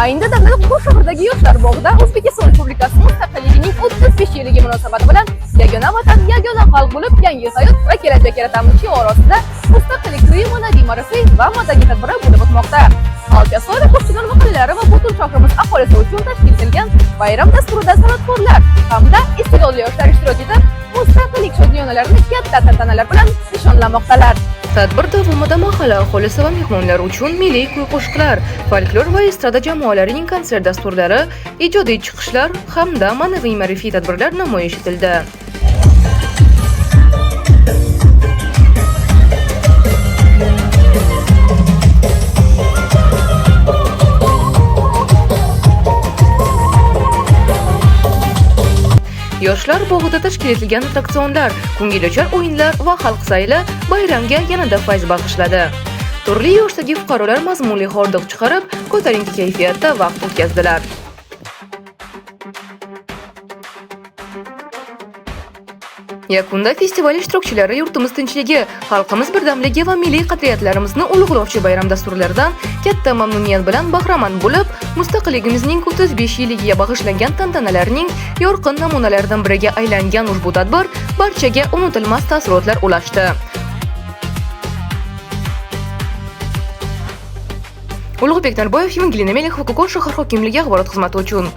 Ayni damda bu shahardagi Yoshlar bog'ida O'zbekiston Respublikasi mustaqilligining 35 yilligi munosabati bilan yagona vatan, yagona xalq bo'lib yangi hayot va kelajak yaratamiz shiori ostida mustaqillik to'yi ma'naviy ma'rifiy va madaniy tadbiri bo'lib o'tmoqda. Alkasoy va Qo'shchilar mahallalari va butun shahrimiz aholisi uchun tashkil etilgan bayram dasturida san'atkorlar hamda iste'dodli yoshlar ishtirok etib, mustaqillik shodiyonalarini katta tantanalar bilan nishonlamoqdalar. Tadbir davomida mahalla aholisi va mehmonlar uchun milliy kuy-qo'shiqlar, folklor va estrada jamoalarining konsert dasturlari, ijodiy chiqishlar hamda ma'naviy ma'rifiy tadbirlar namoyish etildi. Yoshlar bog'ida tashkil etilgan attraksionlar, ko'ngilochar o'yinlar va xalq sayli bayramga yanada fayz bag'ishladi. Turli yoshdagi fuqarolar mazmunli hordiq chiqarib, ko'tarinki kayfiyatda vaqt o'tkazdilar. Yakunda festival ishtirokchilari yurtimiz tinchligi, xalqimiz birdamligi va milliy qadriyatlarimizni ulug'lovchi bayram dasturlaridan katta mamnuniyat bilan bahramand bo'lib, mustaqilligimizning 35 yilligiga bag'ishlangan tantanalarning yorqin namunalaridan biriga aylangan ushbu tadbir barchaga unutilmas taassurotlar ulashdi. Ulug'bek Norboyev, Evangelina Melixova, Ko'kon shahar hokimligi axborot xizmati uchun.